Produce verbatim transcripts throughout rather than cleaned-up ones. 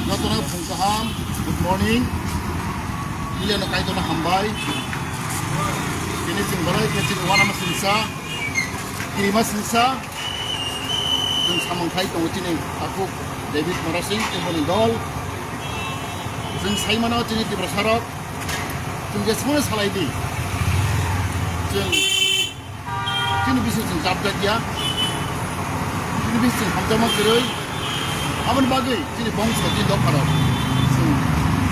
Jotono phung kaham, good morning. Puilano Kaitorno hambai. Tini chwng belai khe chini uanama silsa, kirima silsa. Chwng samung khai tongo chini takhuk David Murasing tei boni dol. Chwng sai mano chini Tiprasarok, chwng jesmano salai di. Chwng Chini bising chwng chapjak ya. Chini bising chwng hamjakma kwrwi. Aboni bagwi chini bongso chini dopharok chwng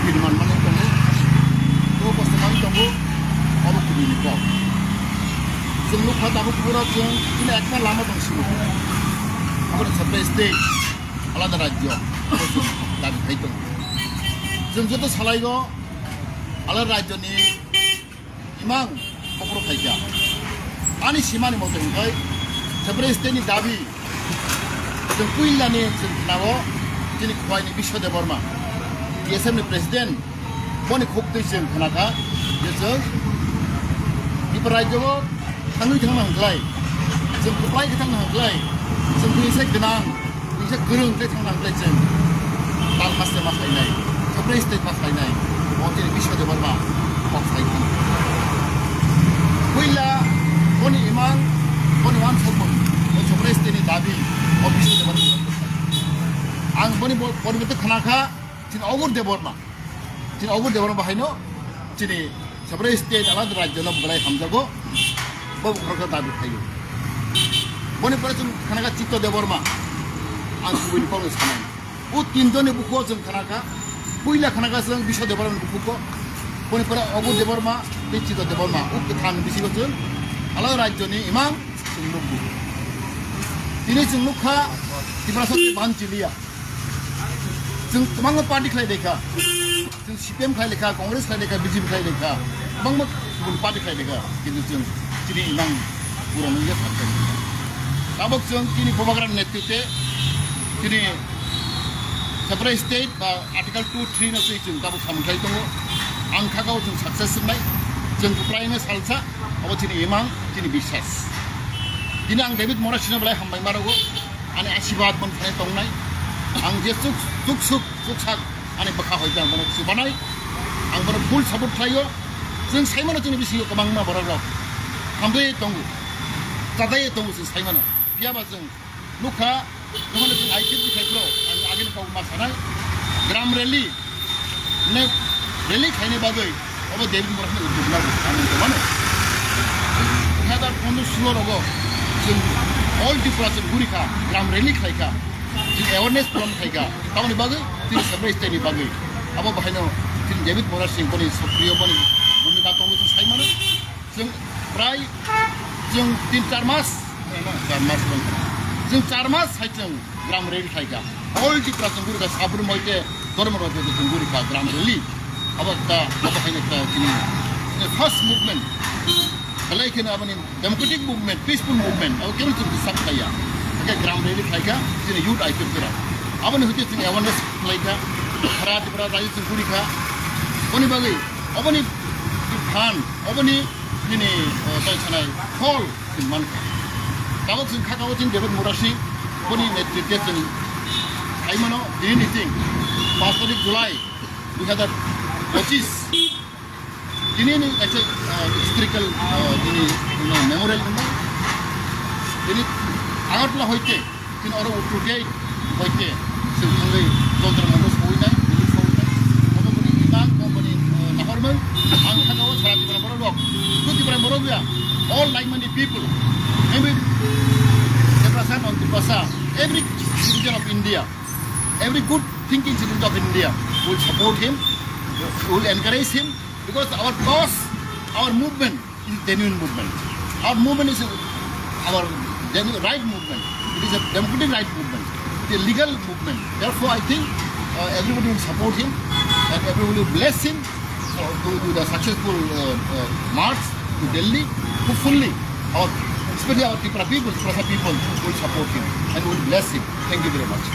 bini manmani tongo. Bo kosto manwi tongo. Obo kubuni kok. Chwng nukha tabuk kubura chwng chini ekta lama tong sini. Aboni sabrai state alada rajyo. Abo chwng dabi khai tongo. Chwng joto salaigo alada rajyoni Imang, bokhorok khaikha. Ani simani mote hwnkhe, Separate State ni dabi, chwng puilani chwng khnao, chini khwlaini Biswa Debbarma, T S F ni President, boni khuk twi chwng khnakha, je chwng Tripura rajyo o thangwi thangna hwnkhlai, chwng kwplai khe thangna hwnkhlai, chwng twi se gwnang, Kisa kwrwng tei thangna hwnkhe chwng tal haste ma khlainai, Separate State ma khlainai, o chini Biswa Debbarma kok sai thang. Puila boni imang, boni uansukmung, o Separate State ni dabi, o Biswa Debbarma. Ang boni bo-, boni bwtwi khna kha, chini Ogur Debbarma. Chini Ogur Debbarma bahaino chini Separate State alada rajyo no belai hamjago, bo bokhorok dabi khaio. Boni pore chwng khanakha Chitto Debbarma, ang kubuni kokno sanai. O tinjoni bukhugo chwng khanakha, puila khanakha chwng Biswa Debbarma ni bukhugo, boni pore Ogur Debbarma tei Chitto Debbarma, o kwthang bisingo chwng alada rajyo ni imang chwng nukgo. Tini chwng nukha Tiprasa tei Banchiliya. Chwng kwbangma party khlai laikha. Chwng C P M khlai laikha, Congress khlai laikha, B J P khlai laikha. Kwbangma kubun party khlai laikha. Kintu chwng chini imang pura nungya sakha. Tabuk chwng chini Bubagra netritwe chini separate state ba Article two three no twi chwng tabuk samung khlai tongo. Ang khakao chwng success wngnai. Chwng kwplaino salsa, abo chini imang, chini biswas. Tini ang David Murasing no belai hambai ma rwgo. Ani asibad boni thani tongnai. Ang je chuk, chuk suk, chuk sak, ani bwkha hoi ang bono chubanai. Ang bono full support khlaio. Chwng saimano chini bisingo kwbangma borok rok hamjai tongo, chajai tongo chwng saimano. Phiya ba chwng nukha, nukha chwng I P F T khai phro, ang agini kok ma sanai. Gram rally, Ne rally khaina bagwi obo David Murasing ni uddog lago, ang wngkha mano. Dui hazar pondro solo rogo chwng all Tripura chwng guri kha, gram rally khlai kha, chwng awareness program khai kha, tamoni bagwi chini separate state ni bagwi. Abo bahaino chini David Murasing boni sokriyo boni bhumika tongo chwng sai mano. Chwng prai chwng tin char mas, char mas chwng char mas hai chwng gram rally khlai kha. All Tripura chwng guri kha, Sabrum hoite Dharmanagar hoite chwng guri kha gram rally. Abo ekta, abo haino ekta chini, chini first movement. Belai kheno aboni democratic movement, peaceful movement, abo kebo chwng disturb khlaiya. Hakhe gram rally khlai kha chini youth I P F T rok. Aboni hoite chwng awareness khlai kha. Sara Tripura rajyo chwng guri kha. Boni bagwi, oboni phan, oboni Bini, eh, tei sanai hall chwng mankha. Tabuk chwng kha tabuk chwng David Murasing boni netritwe chwng sai mano, tini ni chwng paanch tarik July dui hazar pochis. Tini ni kaisa, eh, historical, eh, tini, tini memorial wngmano. Tini Agartala hoite Chini oro uttor gate hoite chwng thangwi Jantar Mantar sowinai, Delhi sowinai. Obo boni imang, obo boni, eh, nahormung. Ang sakao sara Tipra borok rok. Sudhu Tipra borok ya. All like-minded people. Maybe Tiprasa, non-Tiprasa. Every citizen of India, every good thinking citizen of India will support him, will encourage him because our cause, our movement is genuine movement. Our movement is our genu-, right movement. It is a democratic right movement. It is a legal movement. Therefore, I think, uh, everybody will support him and everybody will bless him for, to, to the successful, uh, uh, march to Delhi. Hopefully, our, especially our Tipra people, Tiprasa people will support him and will bless him. Thank you very much.